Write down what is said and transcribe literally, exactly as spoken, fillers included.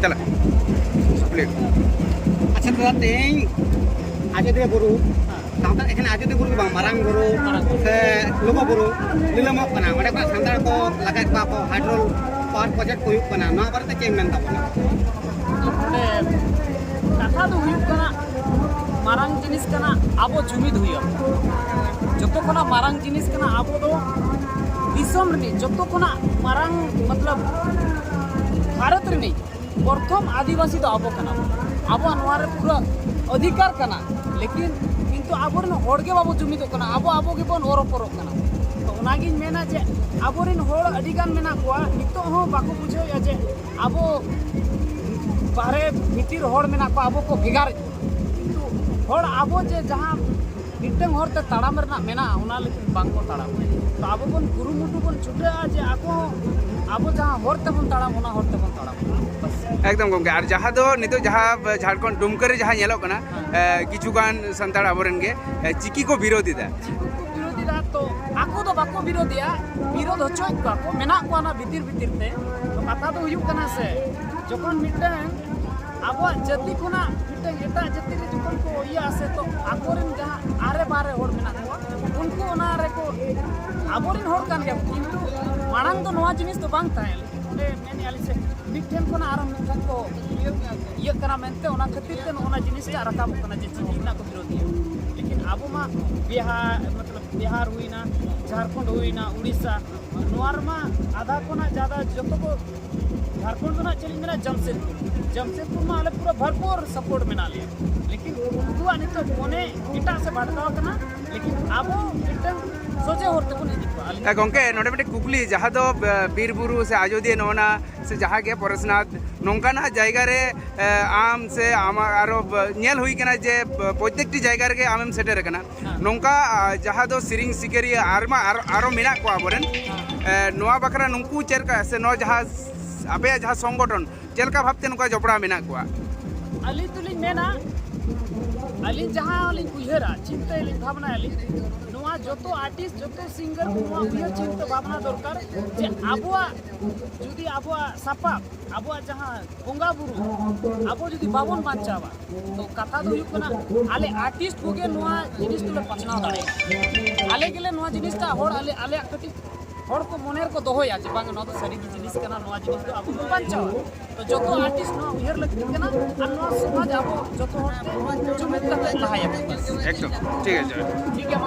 ᱪᱟᱞᱟᱜ ᱠᱩᱞᱤ᱾ ᱟᱪᱪᱷᱟ ᱫᱟᱫᱟ, ᱛᱮᱦᱮᱧ ᱟᱡᱚᱫᱤᱭᱟᱹ ᱵᱩᱨᱩ, ᱥᱟᱶᱛᱟ ᱮᱠᱷᱮᱱ ᱟᱡᱚᱫᱤᱭᱟᱹ ᱵᱩᱨᱩ ᱜᱮ ᱵᱟᱝ, ᱢᱟᱨᱟᱝ ᱵᱩᱨᱩ ᱥᱮ ᱞᱩᱜᱩ ᱵᱩᱨᱩ ᱱᱤᱞᱟᱹᱢᱚᱜ ᱠᱟᱱᱟ, ᱚᱸᱰᱮ ᱠᱷᱚᱱᱟᱜ ᱥᱟᱱᱛᱟᱲ ᱠᱚ ᱞᱟᱜᱟᱭᱮᱫ ᱠᱚᱣᱟ ᱠᱚ, ᱦᱟᱭᱰᱨᱳᱞ ᱯᱟᱣᱟᱨ ᱯᱨᱚᱡᱮᱠᱴ ᱠᱚ ᱦᱩᱭᱩᱜ ᱠᱟᱱᱟ, ᱱᱚᱣᱟ ᱵᱟᱨᱮᱛᱮ ᱪᱮᱫ ᱮᱢ ᱢᱮᱱ ᱛᱟᱵᱚᱱᱟ? ᱱᱚᱰᱮ ᱠᱟᱛᱷᱟ ᱫᱚ ᱦᱩᱭᱩᱜ ᱠᱟᱱᱟ, ᱢᱟᱨᱟᱝ ᱡᱤᱱᱤᱥ ᱠᱟᱱᱟ ᱟᱵᱚ ᱡᱩᱢᱤᱫ ᱦᱩᱭᱩᱜᱼᱟ᱾ ᱡᱚᱛᱚ ᱠᱷᱚᱱᱟᱜ ᱢᱟᱨᱟᱝ ᱡᱤᱱᱤᱥ ᱠᱟᱱᱟ ᱟᱵᱚ ᱫᱚ ᱫᱤᱥᱚᱢ ᱨᱤᱱᱤᱡ, ᱡᱚᱛᱚ ᱠᱷᱚᱱᱟᱜ ᱢᱟᱨᱟᱝ ᱢᱚᱛᱞᱚᱵ ᱵᱷᱟᱨᱚᱛ ᱨᱤᱱᱤᱡ ᱯᱨᱚᱛᱷᱚᱢ ᱟᱹᱫᱤᱵᱟᱹᱥᱤ ᱫᱚ ᱟᱵᱚ ᱠᱟᱱᱟ ᱵᱚᱱ᱾ ᱟᱵᱚᱣᱟᱜ ᱱᱚᱣᱟ ᱨᱮ ᱯᱩᱨᱟᱹ ᱚᱫᱷᱤᱠᱟᱨ ᱠᱟᱱᱟ, ᱞᱮᱠᱤᱱ ᱠᱤᱱᱛᱩ ᱟᱵᱚᱨᱮᱱ ᱦᱚᱲ ᱜᱮ ᱵᱟᱵᱚ ᱡᱩᱢᱤᱫᱚᱜ ᱠᱟᱱᱟ, ᱟᱵᱚ ᱟᱵᱚ ᱜᱮᱵᱚᱱ ᱚᱨᱚᱯᱚᱨᱚᱜ ᱠᱟᱱᱟ᱾ ᱛᱚ ᱚᱱᱟᱜᱤᱧ ᱢᱮᱱᱟ ᱡᱮ ᱟᱵᱚᱨᱮᱱ ᱦᱚᱲ ᱟᱹᱰᱤᱜᱟᱱ ᱢᱮᱱᱟᱜ ᱠᱚᱣᱟ, ᱱᱤᱛᱚᱜ ᱦᱚᱸ ᱵᱟᱠᱚ ᱵᱩᱡᱷᱟᱹᱣᱮᱫᱼᱟ ᱡᱮ ᱟᱵᱚ ᱵᱟᱦᱨᱮ ᱵᱷᱤᱛᱤᱨ ᱦᱚᱲ ᱢᱮᱱᱟᱜ ᱠᱚᱣᱟ, ᱟᱵᱚ ᱠᱚ ᱵᱷᱮᱜᱟᱨᱮᱫ ᱵᱚᱱᱟ᱾ ᱠᱤᱱᱛᱩ ᱦᱚᱲ ᱟᱵᱚ ᱡᱮ ᱡᱟᱦᱟᱸ ᱢᱤᱫᱴᱟᱝ ᱦᱚᱨ ᱛᱮ ᱛᱟᱲᱟᱢ ᱨᱮᱱᱟᱜ ᱢᱮᱱᱟᱜᱼᱟ, ᱚᱱᱟ ᱞᱮᱠᱤᱱ ᱵᱟᱝ ᱠᱚ ᱛᱟᱲᱟᱢ᱾ ᱛᱚ ᱟᱵᱚ ᱵᱚᱱ ᱠᱩᱨᱩᱢᱩᱴᱩ ᱵᱚᱱ ᱪᱷᱩᱴᱟᱹᱜᱼᱟ ᱡᱮ ᱟᱵᱚ, ᱟᱵᱚ ᱡᱟᱦᱟᱸ ᱦᱚᱨ ᱛᱮᱵᱚᱱ ᱛᱟᱲᱟᱢ, ᱚᱱᱟ ᱦᱚᱨ ᱛᱮᱵᱚᱱ ᱛᱟᱲᱟᱢ᱾ ᱵᱟᱥ᱾ ᱮᱠᱫᱚᱢ ᱜᱚᱢᱠᱮ, ᱟᱨ ᱡᱟᱦᱟᱸ ᱫᱚ ᱱᱤᱛᱚᱜ ᱡᱟᱦᱟᱸ ᱡᱷᱟᱲᱠᱷᱚᱸᱰ ᱰᱩᱢᱠᱟᱹ ᱨᱮ ᱡᱟᱦᱟᱸ ᱧᱮᱞᱚᱜ ᱠᱟᱱᱟ, ᱮ, ᱠᱤᱪᱷᱩ ᱜᱟᱱ ᱥᱟᱱᱛᱟᱲ ᱟᱵᱚᱨᱮᱱ ᱜᱮ, ᱮ, ᱪᱤᱠᱤ ᱠᱚ ᱵᱤᱨᱳᱫ ᱮᱫᱟ᱾ ᱪᱤᱠᱤ ᱠᱚ ᱵᱤᱨᱳᱫ ᱮᱫᱟ, ᱛᱚ ᱟᱠᱚ ᱫᱚ ᱵᱟᱠᱚ ᱵᱤᱨᱳᱫᱮᱜᱼᱟ, ᱵᱤᱨᱳᱫ ᱦᱚᱪᱚᱭᱮᱫ ᱠᱚᱣᱟ ᱠᱚ, ᱢᱮᱱᱟᱜ ᱠᱚᱣᱟ ᱚᱱᱟ ᱵᱷᱤᱛᱤᱨ ᱵᱷᱤᱛᱤᱨ ᱛᱮ᱾ ᱛᱚ ᱠᱟᱛᱷᱟ ᱫᱚ ᱦᱩᱭᱩᱜ ᱠᱟᱱᱟ ᱥᱮ, ᱡᱚᱠᱷᱚᱱ ᱢᱤᱫᱴᱟᱝ ᱟᱵᱚᱣᱟᱜ ᱡᱟᱹᱛᱤ ᱠᱷᱚᱱᱟᱜ ᱢᱤᱫᱴᱟᱝ ᱮᱴᱟᱜ ᱡᱟᱹᱛᱤ ᱨᱮ ᱡᱚᱠᱷᱚᱱ ᱠᱚ ᱤᱭᱟᱹᱜᱼᱟ ᱥᱮ, ᱛᱚ ᱟᱠᱚᱨᱮᱱ ᱡᱟᱦᱟᱸ ᱟᱨᱮ ᱵᱟᱨᱮ ᱦᱚᱲ ᱢᱮᱱᱟᱜ ᱠᱚᱣᱟ, ᱩᱱᱠᱩ ᱚᱱᱟ ᱨᱮᱠᱚ, ᱟᱵᱚᱨᱮᱱ ᱦᱚᱲ ᱠᱟᱱ ᱜᱮᱭᱟ ᱠᱚ, ᱠᱤᱱᱛᱩ ᱢᱟᱲᱟᱝ ᱫᱚ ᱱᱚᱣᱟ ᱡᱤᱱᱤᱥ ᱫᱚ ᱵᱟᱝ ᱛᱟᱦᱮᱸ ᱞᱮᱱᱟ᱾ ᱚᱸᱰᱮ ᱢᱮᱱᱮᱫᱼᱟ ᱞᱤᱧ ᱥᱮ, ᱢᱤᱫᱴᱷᱮᱱ ᱠᱷᱚᱱᱟᱜ ᱟᱨᱚ ᱢᱤᱫᱴᱷᱮᱱ ᱠᱚ ᱤᱭᱟᱹᱜ ᱠᱟᱱᱟ ᱢᱮᱱᱛᱮ, ᱚᱱᱟ ᱠᱷᱟᱹᱛᱤᱨ ᱛᱮ ᱱᱚᱜᱼᱚ ᱱᱟ ᱡᱤᱱᱤᱥ ᱴᱟᱜ ᱨᱟᱠᱟᱵᱚᱜ ᱠᱟᱱᱟ ᱡᱮ ᱪᱤᱠᱤ ᱨᱮᱱᱟᱜ ᱠᱚ ᱵᱤᱨᱳᱫᱷᱤᱭᱟ᱾ ᱞᱮᱠᱤᱱ ᱟᱵᱚ ᱢᱟ ᱵᱤᱦᱟᱨ, ᱢᱚᱛᱞᱚᱵ ᱵᱤᱦᱟᱨ ᱦᱩᱭᱱᱟ, ᱡᱷᱟᱲᱠᱷᱚᱸᱰ ᱦᱩᱭᱱᱟ, ᱩᱲᱤᱥᱥᱟ, ᱱᱚᱣᱟ ᱨᱮᱢᱟ ᱟᱫᱷᱟ ᱠᱷᱚᱱᱟᱜ ᱡᱟᱫᱟ ᱡᱚᱛᱚ ᱠᱚ, ᱡᱷᱟᱲᱠᱷᱚᱸᱰ ᱫᱚ ᱱᱟᱜ ᱪᱮᱫ ᱞᱤᱧ ᱢᱮᱱᱟ, ᱡᱟᱢᱥᱮᱫᱽᱯᱩᱨ, ᱡᱟᱢᱥᱮᱫᱽᱯᱩᱨ ᱢᱟ ᱟᱞᱮ ᱯᱩᱨᱟᱹ ᱵᱷᱚᱨᱯᱩᱨ ᱥᱟᱯᱳᱨᱴ ᱢᱮᱱᱟᱜ ᱞᱮᱭᱟ᱾ ᱞᱮᱠᱤᱱ ᱩᱱᱠᱩᱣᱟᱜ ᱱᱤᱛᱚᱜ ᱢᱚᱱᱮ ᱮᱴᱟᱜ ᱥᱮᱫ ᱵᱷᱟᱴᱠᱟᱣ ᱠᱟᱱᱟ, ᱞᱮᱠᱤᱱ ᱟᱵᱚ ᱢᱤᱫᱴᱟᱝ ᱥᱚᱡᱷᱮ ᱦᱚᱨ ᱛᱮᱵᱚᱱ ᱤᱫᱤ ᱠᱚᱣᱟ᱾ ᱮ, ᱜᱚᱢᱠᱮ, ᱱᱚᱰᱮ ᱢᱤᱫᱴᱮᱱ ᱠᱩᱠᱞᱤ, ᱡᱟᱦᱟᱸ ᱫᱚ, ᱮ, ᱵᱤᱨ ᱵᱩᱨᱩ ᱥᱮ ᱟᱡᱚᱫᱤᱭᱟᱹ ᱱᱚᱜᱼᱚ ᱱᱟ ᱥᱮ ᱡᱟᱦᱟᱸ ᱜᱮ ᱯᱚᱨᱮᱥᱱᱟᱛᱷ ᱱᱚᱝᱠᱟᱱᱟᱜ ᱡᱟᱭᱜᱟ ᱨᱮ, ᱮ, ᱟᱢ ᱥᱮ ᱟᱢᱟᱜ ᱟᱨᱚ ᱵ-, ᱧᱮᱞ ᱦᱩᱭ ᱠᱟᱱᱟ ᱡᱮ ᱯᱨᱚᱛᱮᱠᱴᱤ ᱡᱟᱭᱜᱟ ᱨᱮᱜᱮ ᱟᱢᱮᱢ ᱥᱮᱴᱮᱨ ᱟᱠᱟᱱᱟ᱾ ᱦᱮᱸ᱾ ᱱᱚᱝᱠᱟ, ᱟ, ᱡᱟᱦᱟᱸ ᱫᱚ ᱥᱮᱨᱮᱧ ᱥᱤᱠᱟᱹᱨᱤᱭᱟᱹ ᱟᱨᱢᱟ ᱟᱨ-, ᱟᱨᱚ ᱢᱮᱱᱟᱜ ᱠᱚᱣᱟ ᱟᱵᱚᱨᱮᱱ, ᱦᱮᱸ᱾ ᱮ, ᱱᱚᱣᱟ ᱵᱟᱠᱷᱨᱟ ᱱᱩᱠᱩ ᱪᱮᱫ ᱞᱮᱠᱟ ᱥᱮ ᱱᱚᱣᱟ ᱡᱟᱦᱟᱸ ᱟᱯᱮᱭᱟᱜ ᱡᱟᱦᱟᱸ ᱥᱚᱝᱜᱚᱴᱷᱚᱱ ᱪᱮᱫ ᱞᱮᱠᱟ ᱵᱷᱟᱵᱛᱮ ᱱᱚᱝᱠᱟ ᱡᱚᱯᱲᱟᱣ ᱢᱮᱱᱟᱜ ᱠᱚᱣᱟ? ᱟᱹᱞᱤᱧ ᱫᱚᱞᱤᱧ ᱢᱮᱱᱟ, ᱟᱹᱞᱤᱧ ᱡᱟᱦᱟᱸ ᱞᱤᱧ ᱩᱭᱦᱟᱹᱨᱟ, ᱪᱤᱱᱛᱟᱹᱭᱟᱞᱤᱧ, ᱵᱷᱟᱵᱽᱱᱟᱭᱟᱞᱤᱧ, ᱱᱚᱣᱟ ᱡᱚᱛᱚ ᱟᱨᱴᱤᱥᱴ, ᱡᱚᱛᱚ ᱥᱤᱝᱜᱟᱨ ᱠᱚ ᱱᱚᱣᱟ ᱩᱭᱦᱟᱹᱨ ᱪᱤᱱᱛᱟᱹ ᱵᱷᱟᱵᱽᱱᱟ ᱫᱚᱨᱠᱟᱨ ᱡᱮ ᱟᱵᱚᱣᱟᱜ, ᱡᱩᱫᱤ ᱟᱵᱚᱣᱟᱜ ᱥᱟᱯᱟᱵ, ᱟᱵᱚᱣᱟᱜ ᱡᱟᱦᱟᱸ ᱵᱚᱸᱜᱟ ᱵᱩᱨᱩ, ᱟᱵᱚ ᱡᱩᱫᱤ ᱵᱟᱵᱚᱱ ᱵᱟᱧᱪᱟᱣᱟ, ᱛᱚ ᱠᱟᱛᱷᱟ ᱫᱚ ᱦᱩᱭᱩᱜ ᱠᱟᱱᱟ, ᱟᱞᱮ ᱟᱨᱴᱤᱥᱴ ᱠᱚᱜᱮ ᱱᱚᱣᱟ ᱡᱤᱱᱤᱥ ᱫᱚᱞᱮ ᱯᱟᱥᱱᱟᱣ ᱫᱟᱲᱮᱭᱟᱜᱼᱟ᱾ ᱟᱞᱮ ᱜᱮᱞᱮ ᱱᱚᱣᱟ ᱡᱤᱱᱤᱥᱴᱟ ᱦᱚᱲ, ᱟᱞᱮ, ᱟᱞᱮᱭᱟᱜ ᱠᱟᱹᱴᱤᱡ ᱦᱚᱲ ᱠᱚ ᱢᱚᱱᱮ ᱨᱮᱠᱚ ᱫᱚᱦᱚᱭᱟ ᱡᱮ ᱵᱟᱝ, ᱱᱚᱣᱟ ᱫᱚ ᱥᱟᱹᱨᱤ ᱜᱮ ᱡᱤᱱᱤᱥ ᱠᱟᱱᱟ, ᱱᱚᱣᱟ ᱡᱤᱱᱤᱥ ᱫᱚ ᱟᱵᱚ ᱵᱚᱱ ᱵᱟᱧᱪᱟᱣᱟ᱾ ᱛᱚ ᱡᱚᱛᱚ ᱟᱨᱴᱤᱥᱴ ᱱᱚᱣᱟ ᱩᱭᱦᱟᱹᱨ ᱞᱟᱹᱠᱛᱤ ᱠᱟᱱᱟ ᱟᱨ ᱱᱚᱣᱟ ᱥᱚᱢᱟᱡᱽ ᱟᱵᱚ ᱡᱚᱛᱚ ᱦᱚᱲ ᱛᱮ ᱡᱩᱢᱤᱫ ᱠᱟᱛᱮ ᱞᱟᱦᱟᱭᱟ᱾ ᱮᱠᱫᱚᱢ ᱴᱷᱤᱠ ᱟᱪᱷᱮ᱾ ᱴᱷᱤᱠ ᱜᱮᱭᱟ, ᱢᱟ